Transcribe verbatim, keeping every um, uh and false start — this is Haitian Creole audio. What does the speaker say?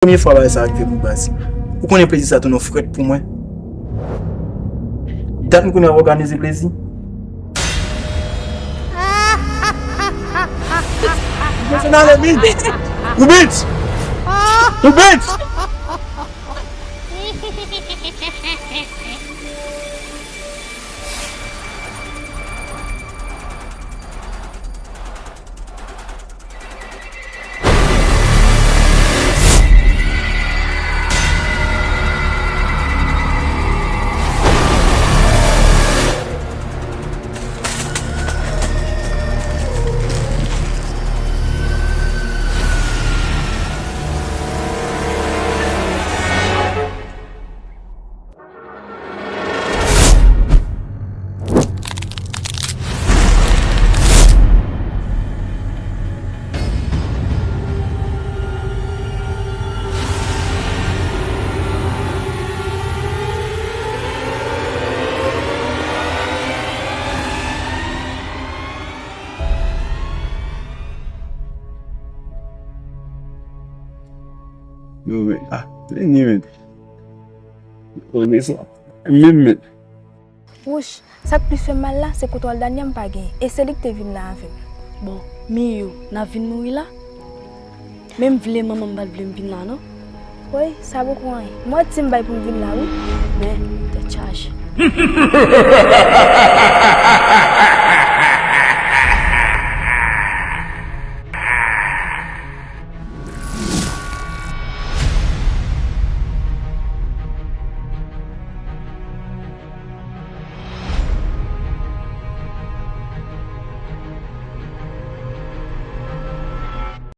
Premye fwa bagay sa rive m, baz. Ou konnen plezi sa tounen yon frèt pou mwen. Dat m konnen ap òganize plezi. Ou bitch! Ou bitch! Yo, men, ah, vini, men. Yo, men sa. Menm, men. Wouch, sa k plis fè m mal la, se kote w al dènyè m pa genyen. E se li k te vin la avè m. Bon, Miyou, n ap vin mouri la? Men m vle, manman m pa t vle m vin la, non. Woy, sa poko anyen. Mwen di m bay pou m vin la, wi. Men, tèt chaje.